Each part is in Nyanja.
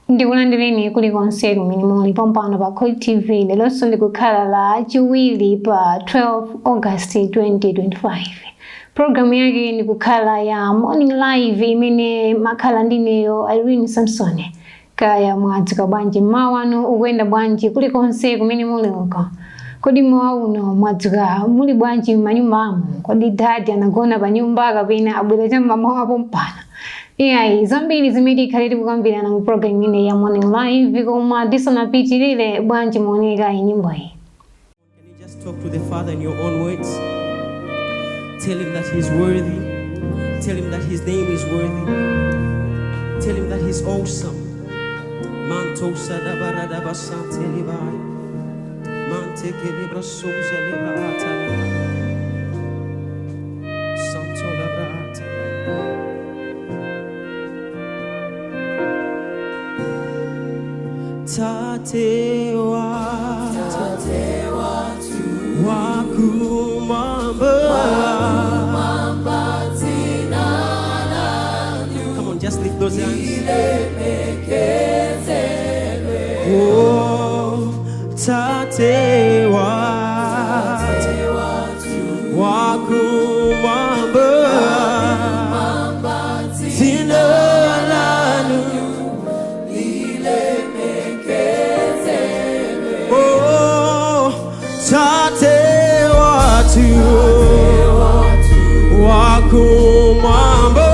Ndikulandireni kulikonse kumene muli pompano pa Khoti TV. Lelonso ndikukhala la chiwiri pa 12 August 2025. Programu yake ndikukhala ya Morning Live imene makhala ndineyo Irene Samson. Kaya mwadzuka bwanji? Mmawa wanu ukuyenda bwanji kulikonse kumene muli uko? Kodi mmawa uno mwadzuka muli bwanji m'manyumbamo? Kodi dadi anagona pa nyumba kapena abwera cham'mamawa pompano? Iyayi, zambiri zimene tikhale tikukambirana mu program imene ya Morning Live, koma tisanapitirire, bwanji muoneka nyimbo iyi. Can you just talk to the Father in your own words? Tell him that he's worthy. Tell him that his name is worthy. Tell him that he's awesome. Manto sadabaradaba santelibai. Mante kelibra souza libra atala. Santo labra atala. Tate wa wakumwamba. Come on, just lift those hands. Oh, Tate wa wakumwamba, dzina lanu. Oh, Tate watu wakumwamba.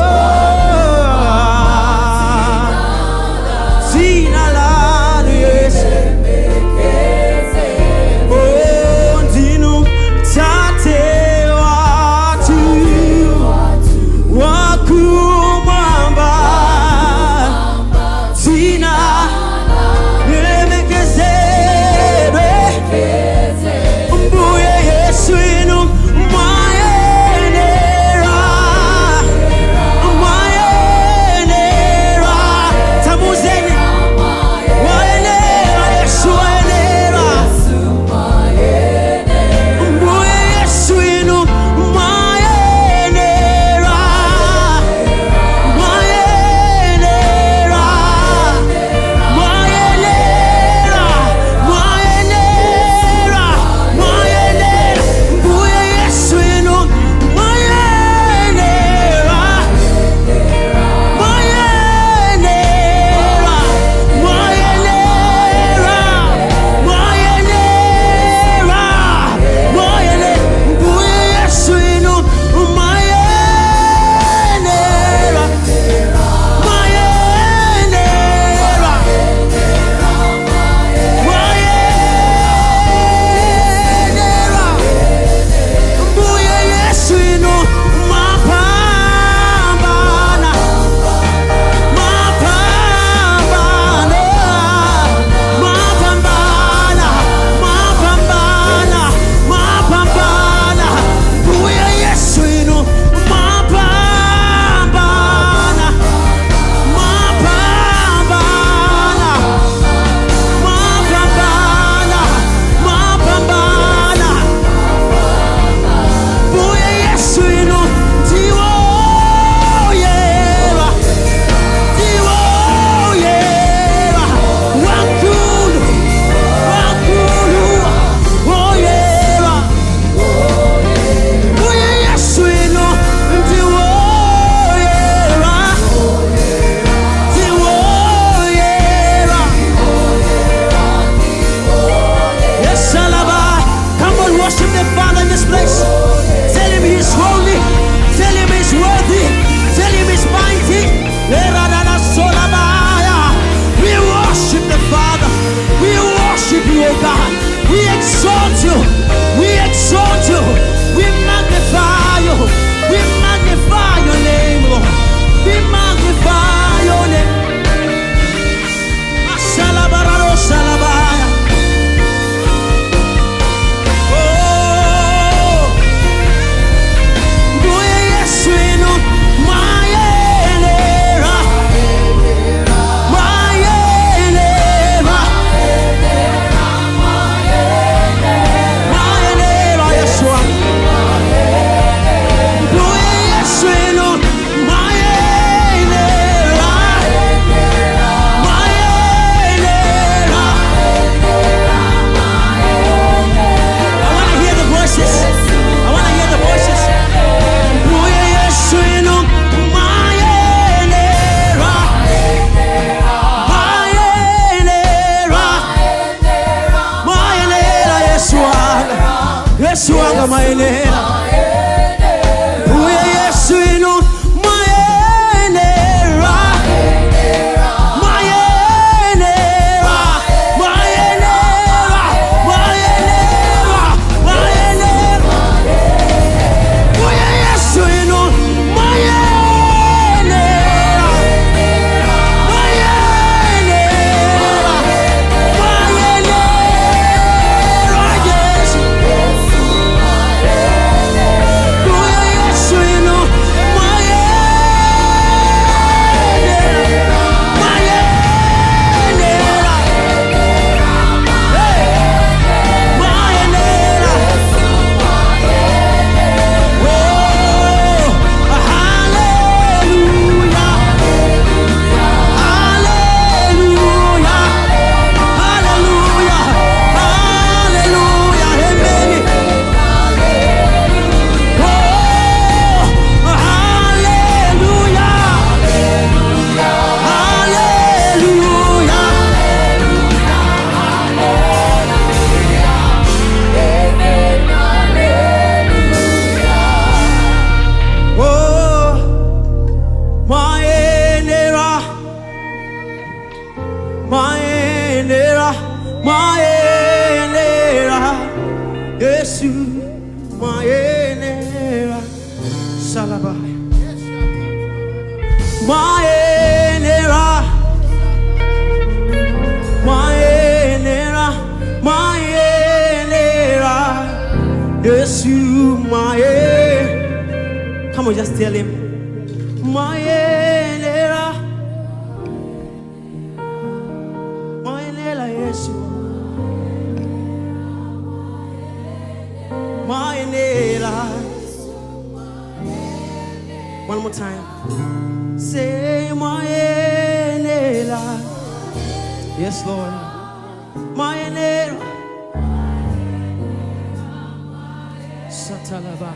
Mayenera, mayenera. Uye Yesu inu mayenera. Mayenera, mayenera, mayenera, mayenera. Uye Yesu inu mayenera. Mayenera, mayenera, Yesu. Uye Yesu inu mayenera, mayenera, hey, mayenera. Oh, hallelujah, hallelujah, hallelujah, hallelujah, amen. Oh, hallelujah, hallelujah. Oh, mayenera, mayenera, mayenera, Yesu, mayenera, Salabaya. Mayenera, mayenera, mayenera, Yesu, mayenera. Come on, just tell him. Mayenera, mayenera, Yesu. Mayenera. One more time. Say mayenera. Yes, Lord. Mayenera. Satalaba.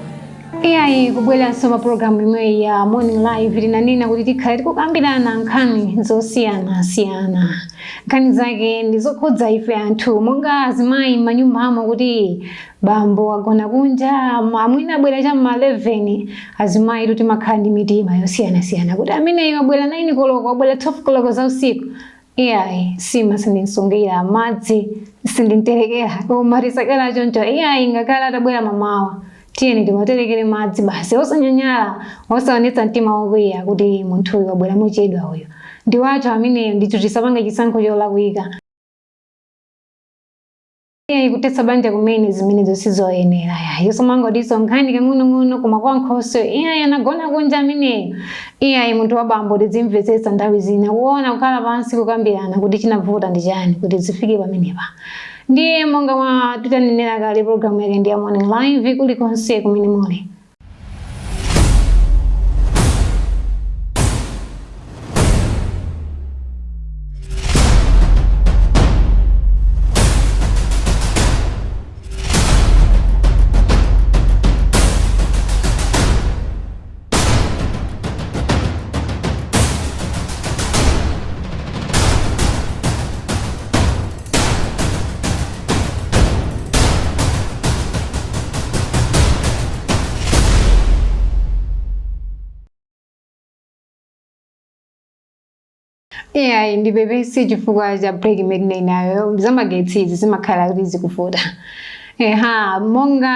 Iyayi, kubweranso pa programu imwe ya Morning Live, tinanena kuti tikhale tikukambirana nkhani zosiyanasiyana. Nkhani zake ndi zokhudza ife anthu monga azimayi m'manyumbamo, kuti bambo agona kunja, amwene abwera cha ma 11, azimayi kuti makhala ndi mitima yosiyanasiyana, kuti ameneyo abwera 9 koloko, abwera 12 koloko za usiku, iyayi, sima sindinsungira, madzi sindinterekera. Koma tisakhala choncho, iyayi. Ngakhale atabwera mamawa, tiyeni tiwaterekere madzi basi, osanyanyala, osaonetsa mtima wokwiya kuti munthu uyu wabwera mochedwa, uyu ndi wathu ameneyo. Ndithu tisapange chisankho cholakwika, iyayi, kutetsa banja kumene zimenezo sizoyenera, yayi. Osomangodiso nkhani kang'onong'ono, koma kwa nkhoswe, iyayi, anagona kunja ameneyo, iyayi. Munthu wa bambo, tizimvetsetsa nthawi zina, kuona kukhala pansi kukambirana kuti chinavuta ndi chani kuti zifike pamenepa. Ndiye monga mwa titanenera kale, programu yake ndi ya Morning Live, kulikonse kumene muli. Iyayi, ndipepesi chifukwa cha break imene inayo, zamagetsi izi zimakhala kuti zikuvuta. Eha, monga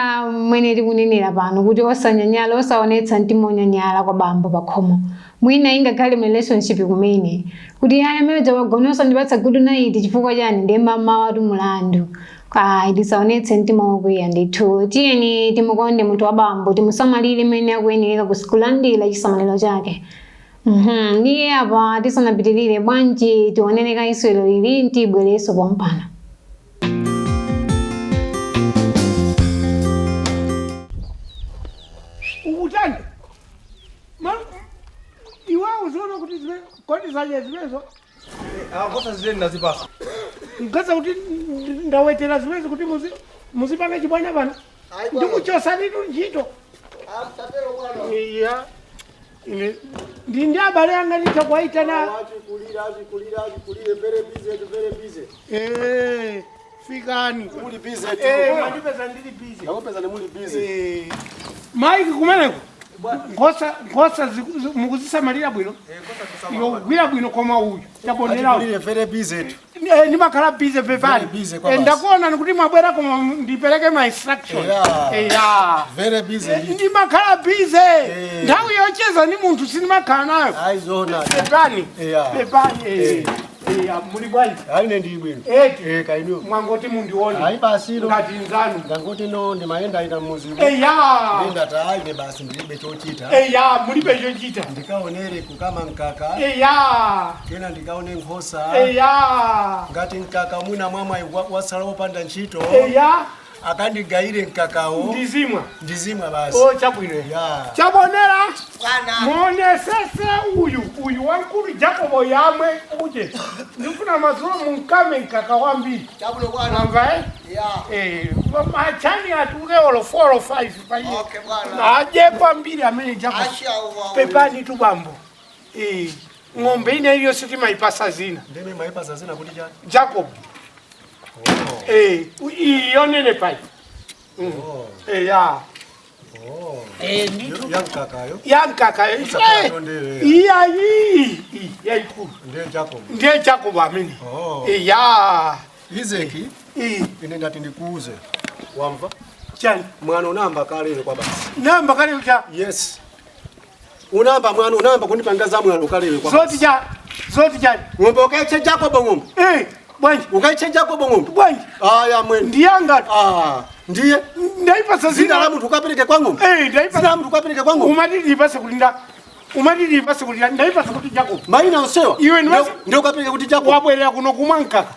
mwene tikunenera pano kuti osanyanyala, osaonetsa mtima onyanyala kwa bambo pakhomo. Mwina ingakhale mu relationship kumene, kuti aya, amene wagona osandipatsa good night chifukwa chani? Ndiye mamawa mulandu. Ayi, tisaonetse mtima wokwiya ndithu. Tiyeni timukonde munthu wa bambo, timusamalire mmene akuyenera kulandira chisamaliro chake. Ndiye apa tisanapitirire, bwanji tionere kaiswelo ili, ntibwereso pompano. Ukutani ma iwe uziona kuti kodi zaje zimezo? Akosa zileni nazipasa. Mkaza kuti ndawetera zimezi kuti muzipanga chibwana pano, ndikuchosanitu ntchito. Iya, ine ndi abale anga, nditha kuwaitana. Achikulire, achikulire, achikulire, very busy, very busy. Eh, Fikani. Muli busy Eh, tu. mwandipeza ndili busy. Ndakupeza muli busy. Eh, Mike kumeneko. Nkhosa mukuzisamalira bwino. Yogwira bwino koma uyu. Chabonera. Muli very busy tu. Eh, ndimakhala busy pepani. Very busy kwa Eh, basi. ndakuona kuti mwabwera koma ndipereke ma instruction. Yeah. Yeah. Very busy. Eh, Ndimakhala busy. Nthawi yocheza ni munthu sindimakhala nayo. Ayi zona. Pepani. Yeah. Pepani. Eh. Eh, muli bwanji. Ayi ne ndi bwino. Eti. Eh kainu. Mwangoti mundione. Ayi basi lo. Ngati nzanu. Ndangoti no ndimayenda ina muzi. Eya. Ndati ayi ne basi ndilibe chochita. Eya, mulibe chochita. Ndikaonere kukama mkaka. Eya. Kena ndikaone nkhosa. Eya. Ngati mkaka mwina mwamwa wasala wopanda ntchito. Eya. Akandigayire mkakawo. Ndizimwa. Ndizimwa basi. Oh, chabwino. Yeah. Chabonera. Bwana. Muonesese uyu uyu wankulu Jacobo yamwe uje. Ndifuna madzulo munkame mkaka wambiri. Chabwino bwana. Mwamva eh? Yeah. Eh, machani atuke olo 4 or 5 pa iye. Okay bwana. Aje kwambiri amene Jacobo. Asha uwa. Pepani tu bambo. Eh, ng'ombe ine iliyonse timayipasa zina. Ndeme maipasa zina kuti chani? Jacob. Eh, iyonene pai. Oh. Eh, ya. Oh. Eh, ndithu. Ya mkakayo. Ya mkaka. Eh, Usakatondere. iya iyi. Yaikulu. Ndiye Jacob. Ndiye Jacob amene. Oh. Eh, ya. Izeki Eh, ine ndati ndikuuze. Wamva? chani. Mwana unamba kale ine kwa basi. Namba kale cha. Yes. Unamba mwana unamba kundipanga za mwana ukale ine kwa basi. Zoti cha. Zoti chani. Ng'ombe ukaiche Jacob ng'ombe. Eh, bwanji. Ukaiche Jacob ng'ombe. Bwanji. Aya mwene. Ndiyanga. Ah, ndiye Ndaipasa zina la zina. munthu ukapereke kwa ng'ombe. Eh, Zina ndaipasa. la munthu ukapereke kwa ng'ombe. Umati ndipase kulinda. Umati ndipase kulinda. Ndaipasa kuti Jacob. Maina onsewa. Iwe ni wasi- Ndio ukapereke kuti Jacob. Wabwerera kuno kumwa mkaka.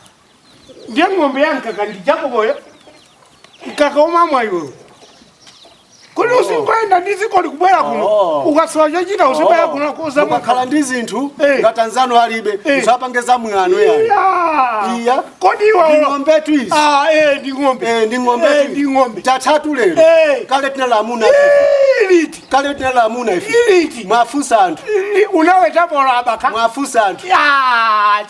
Ndiye ng'ombe ya mkaka ndi Jacoboyo. Mkaka umamwa iwewe. Kuti usingoenda ndi dziko likubwera kuno. Oh. Ukasowa chochita usibwera kuno kuzamwa. Ukakhala ndi zinthu Eh. ngati anzanu alibe Eh. usapange za mwano yani. Iya. Iya. Kodi iwe Ndi ng'ombe tu izi. Ah, eh, ndi ng'ombe. Eh, ndi ng'ombe Eh, tu. ndi ng'ombe. Tatatu lero. Eh. Kale tinalamuna ife. Iliti. Kale tinalamuna ife. Iliti. Mwafunsa anthu. Unaweta bola abaka. Mwafunsa anthu. Ya,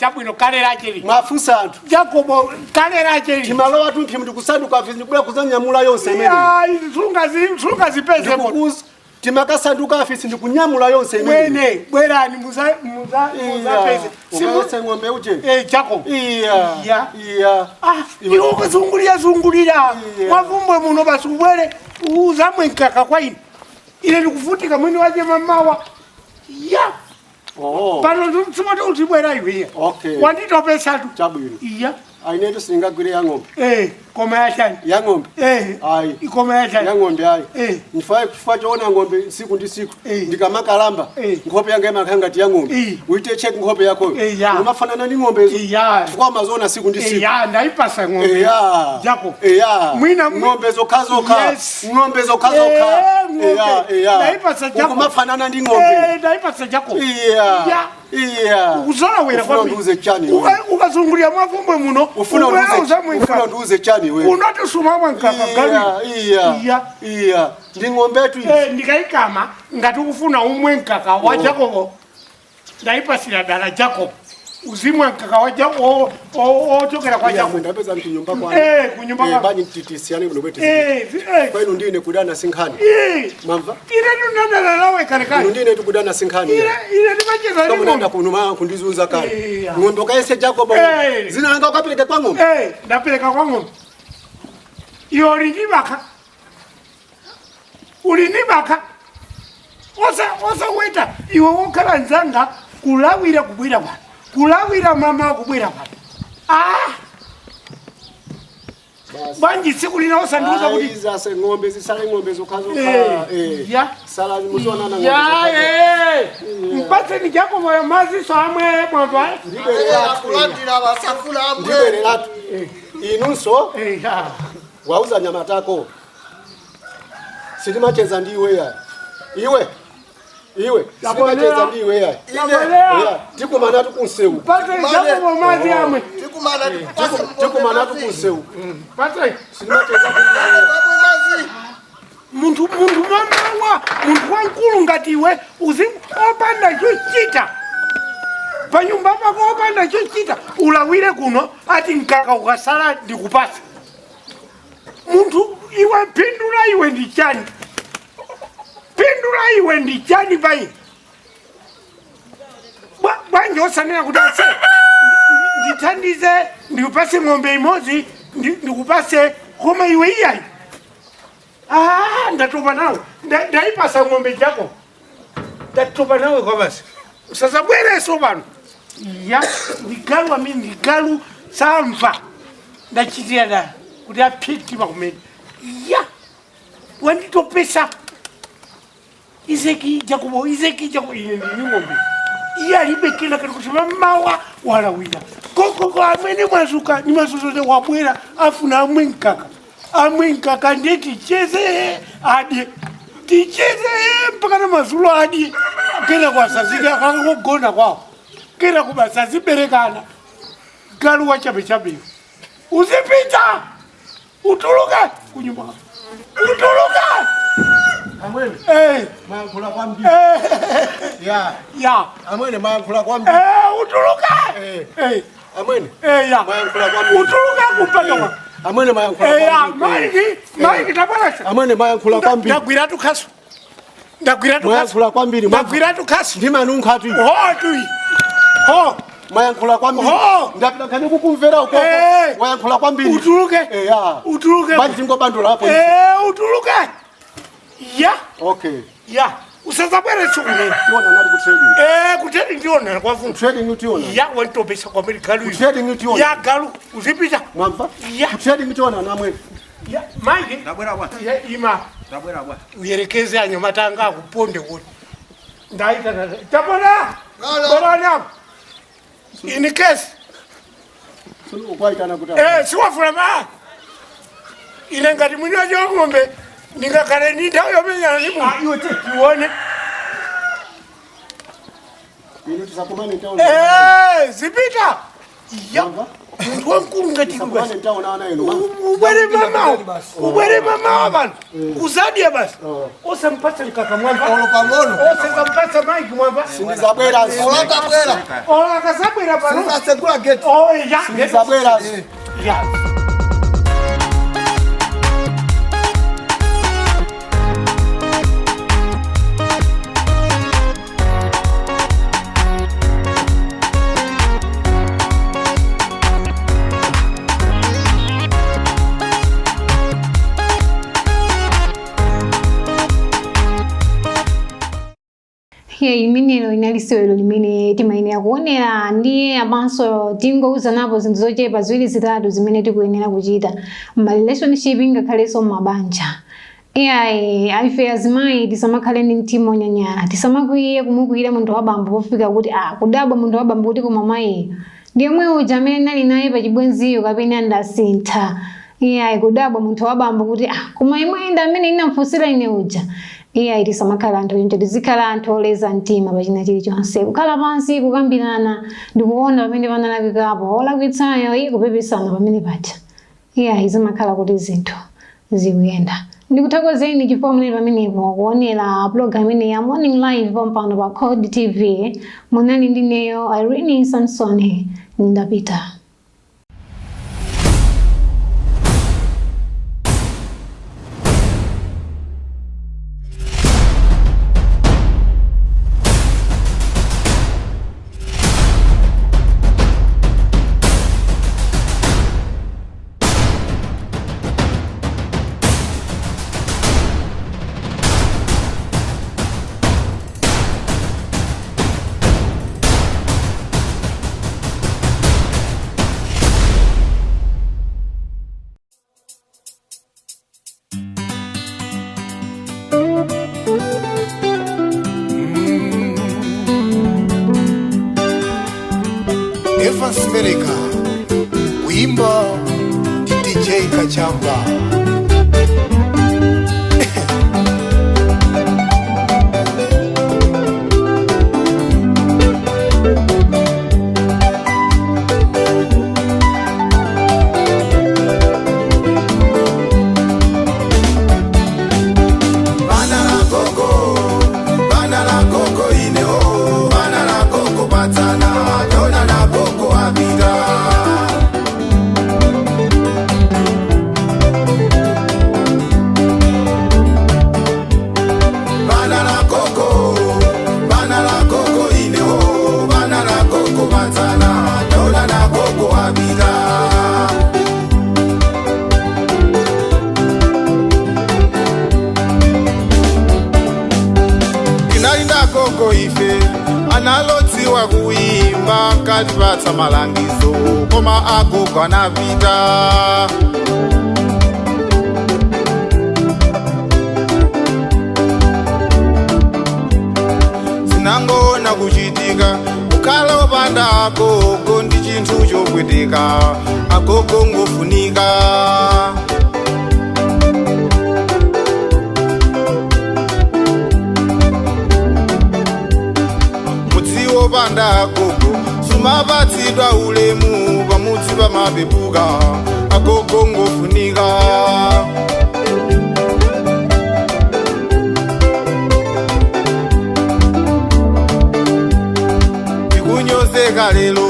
chabwino kalera chili. Mwafunsa anthu. Jacobo kalera chili. Timalowa tumphi ndikusanduka afisi ndikubwera kuzanyamula yonse imene. Ya, sunga zipeze mo. Ndikukuza timakasanduka afisi ndikunyamula yonse imene. Mwene, bwerani muza muza muzapeze. Simu Ukayese ng'ombe uje. eh Jacob. Iya. Iya. Iya. Ah, iwe ukuzungulira zungulira. Iya. Mwavumbwe muno basi ubwere uzamwe mkaka kwa ine. Ine ndikuvutika mwini waje mamawa. Ya. Oh. Pano simati utibwera iwe iya. Okay. Wanditopesatu. Chabwino. Iya. Ainetu singagwire ya ng'ombe. Eh, koma yachani. Ya ng'ombe. Eh. Ayi. Ikoma yachani. Ya ng'ombe ayi. Eh. Ndifaye chifukwa choona ng'ombe siku ndi siku. Eh. Ndikamakalamba. Eh. Nkhope yanga imakhala ngati ya ng'ombe. Eh. Uite check nkhope yakoyo. Eh, ya. Umafanana ndi ng'ombezo. Iya. Chifukwa umaziona siku ndi siku. Iya, ndaipasa ng'ombe. Eya. Jacob. Eya. Mwina ng'ombe zokha zokha. Yes. Ng'ombe zokha zokha. Eh, ng'ombe. Eya, eya. Ndaipasa Jacob. Ukumafanana ndi ng'ombe. Eh, ndaipasa Jacob. Iya. Ya. Iya. Uzolowera Ufuna undiuze chani wewe. Ukazungulira mwavumbwe muno. Ufuna ubwera undiuze uzamwe ufuna mkaka. undiuze chani wewe. Unoti sumamwa mkaka Iya, iya. Iya. Iya. Ndi ng'ombe tu izi. Eh, ndikayikama ngati ukufuna umwe mkaka wa Jacobo. Ndaipasira dala Jacob. Uzimwa mkaka wa Jacob ochokera kwa Iya, Jacob. ndapeza mtinyumba kwanu. Eh, kunyumba Eh, kwanu. bani titisiyane kuno kwetu. Eh, eh. Kwenu ndine kudana sinkhani. Eh. Mamva? Ine tunadala lawe kale Kuno kale. ndine tukudana sinkhani. Ine ine ndimacheza Kama ndi unaenda ng'ombe. kunuma kundizunza kale. Iya. Ng'ombe ukayese Jacob. Eh. Zina langa ukapereke kwa ng'ombe. Eh, ndapereka kwa ng'ombe. Iwe uli ndi baka. Uli ndi baka. Osa osaweta iwe wokhala nzanga kulawira kubwera pano. Kulawira mama kubwera pano. Ah! Bwanji tsiku lina osandiuza kuti Ayi, zase ng'ombe zisale ng'ombe zokha zokha. Eh, ya. Sala muzonana ng'ombe. Ya zokha zokha. eh. Mpatseni Jacobo maziso amwe mwamva. Akulandira basafula amwe. Ndibwereratu. Inunso Eh, ya. wauza nyama tako. Sitimacheza ndi iwe ya. Iwe. Iwe. Sitimacheza ndi iwe ya. Yabolea. Ya, tikumana tukunsewu. Mpatseni Jacobo mazi amwe. Tikumana tikupasa Tikumana tukunsewu. Mpatseni. Sitimacheza ndi iwe. Amwe mazi. Munthu munthu mamawa munthu wamkulu ngati iwe uzi opanda chochita. Panyumba pako opanda chochita, ulawire kuno ati mkaka ukasala ndikupasa. Munthu iwe, pindula iwe ndi chani? Pindula iwe ndi chani pai? Bwanji osanena kuti ase ndithandize, ndikupase ng'ombe imodzi, ndikupase, koma iwe iyayi. Ah, ndatopa nawe. Ndayipasa ng'ombe jako, ndatopa nawe kwa basi, usazabwereso pano. Ya, ndigalu amene ndigalu samva, ndachitira dala kuti aphitima kumene. Ya, wanditopesa Izeki Jacobo, Izeki Jacobo. Ine ndini ng'ombe, iye alibe kena kati kuti mamawa walawira kokoko amene mwazuka ni mazuzote wabwera afuna amwe mkaka, amwe mkaka, ndiye ticheze, adye, ticheze mpaka na mazulo, adye, kena kwasazike akangogona kwawo, kena kubasa aziberekana. Galu wachabechabeyo, uzipita, utuluke kunyumba, utuluke. Amwene. Eh. Mayankhula kwambiri. Eh. Ya. Ya. Amwene, mayankhula kwambiri. Eh, utuluke. Eh. Eh. Amwene. Eh, ya. Mayankhula kwambiri. Utuluke kumpaka kwa. Amwene, mayankhula Eh, ya. kwambiri. Maiki, maiki tabwera. Amwene, mayankhula kwambiri. Ndagwiratu khasu. Ndagwiratu khasu. Mayankhula kwambiri. Ndagwiratu khasu. Ndimanunkha tu. Ho tui. Ho. Mayankhula kwambiri. Ho. Ndapita nkhani kukumvera ukoko. Eh. Wayankhula kwambiri. Utuluke. Eh, ya. Utuluke. Bwanji ngobandula apo. Eh, utuluke. Ya. Okay. Ya. Usazabwere tsiku. Tiona nali ku trading. Eh, kuteni ndiona kwavunza. Trading tiona. Ya, wanditopesa kwambiri galu. Ku trading tiona. Ya, galu, uzipita. Mwamva? Ya. Ku trading tiona namwe. Ya, maiki. Ndabwera bwana. Ya, ima. Ndabwera bwana. Uyerekeze anyamata anga akuponde kuti ndaita tapona. Lala. Bwana, in case Ukwaitana kuti eh, siwafuna ma ine ngati mwini wacho wa ng'ombe ndingakhale ndi nthawi yomenyana ndi munthu iwe te. Tione. Inu tisakumane ntaona. Eh, zipita ya. Mwamva? Munthu wamkulu ngati iwe Tisakumane basi. ntaona ana inu. Mwamva? Ubwere mamawa, ubwere mamawa pano uzadya basi, osampasa mkaka, mwamva? Olo pang'ono. Osampasa maiki, mwamva? Sindizabwera. Olakabwera. Ola akasabwera pano. Sinasegula gate. Oh, ya. Sindizabwera. Ya. Ye, imenelo inali sewero limene timayenera kuonera. Ndiye apanso tingouzanapo zinthu zochepa ziwiri zitatu zimene tikuyenera kuchita ma relationship, ngakhalenso mabanja. Iyayi, ife azimayi tisamakhale ndi mtima onyanyala, tisamakwiye kumukwiyira munthu wabambo pofika kuti ah, kudabwa munthu wabambo kuti koma mayi ndiye mwe uja amene nali naye pachibwenziyo kapena ndasintha. Iyayi, kudabwa munthu wabambo kuti ah, koma imwe ndi amene inamfunsira ine uja. Iyayi, tisamakhala anthu choncho, tizikhala anthu oleza mtima pachina chilichonse, kukhala pansi, kukambirana ndikuona pamene panalakwikapo, olakwitsayo iye kupepesana pamene paja. Iyayi, zimakhala kuti zinthu zikuyenda. Ndikuthokozeni chifukwa munali pamenepo kuonera program imene ya Morning Live pompano pa Code TV. Munali ndineyo Irene Samson, ndapita. Evans Mereka kuimba ndi DJ Kachamba. Bana la gogo, bana la gogo ine o, bana la gogo batana. Analodziwa kuimba nkatipatsa malangizo, koma agogo anapita. Zinangona kuchitika kukhala opanda agogo ndi chinthu chopweteka, agogo ngofunika. Mudzi wopanda agogo sumapatsidwa ulemu, pamudzi pamapepuka, agogo ngofunika. Tikunyozeka lero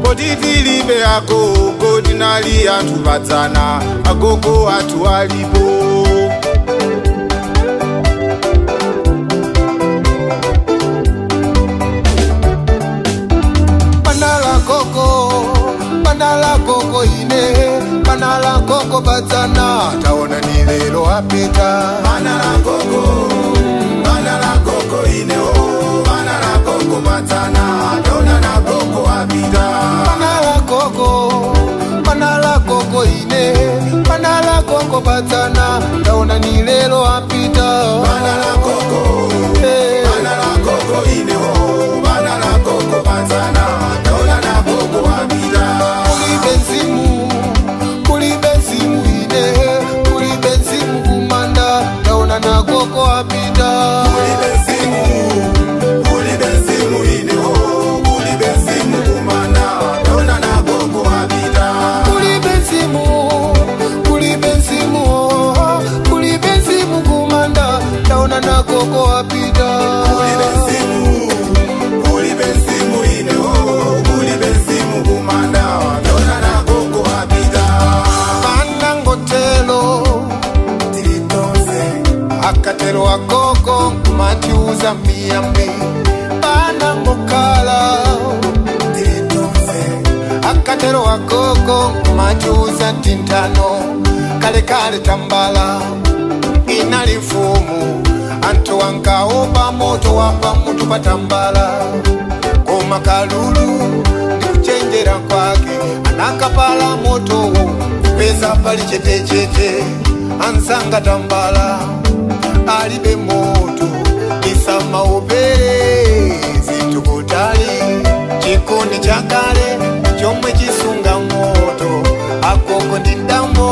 poti tilibe agogo, tinali anthu padzana, agogo athu alipo. Panala koko, panala koko ine, panala koko padzana, taona ni lero apita. Panala koko, panala koko ine o, panala koko padzana, taona na koko apita. Panala koko, panala koko ine, panala koko padzana, taona ni lero apita. Panala koko, panala koko ine o, panala koko padzana, taona na koko apita. Kulibe mzimu, kulibe mzimu ine, kulibe mzimu kumanda, taona na koko apita. Kulibe mzimu, kulibe mzimu ine o, kulibe mzimu kumanda, taona na koko apita. Kulibe mzimu, kulibe mzimu, oh, kulibe mzimu kumanda, taona na koko apita. Kulibe mzimu, kulibe mzimu ine o, kulibe mzimu kumanda, taona na koko apita. Panangotelo Tilitonse, akatero akoko kumatiuza miyambi, panangokala tilitonse, akatero akoko kumatiuza tintano, kalekale tambala inali mfumu, anthu ankaopa moto wapa mutu patambala, koma kalulu ndi kuchenjera kwake anakapala motowo kupeza pali chetechete, ansanga tambala alibe moto isamaopere zitukutali, chikondi chakale chomwe chisunga moto, akoko ndi ndambo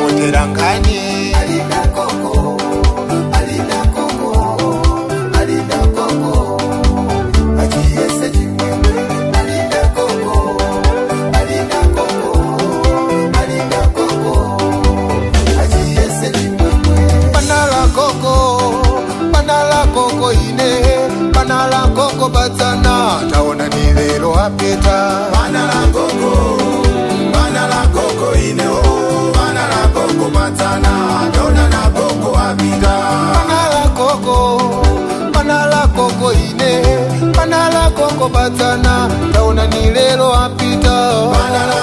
motera nkhani. Alina koko, alina koko, alina koko, achiyese chimwemwe. Alina koko, alina koko, alina koko, achiyese chimwemwe. Panala koko, panala koko ine, panala koko padzana, taona ni lero apita. Panala koko, panala koko ine o, panala koko padzana, taona na koko apita. Panala koko, panala koko ine, panala koko padzana, taona ni lero apita. Panala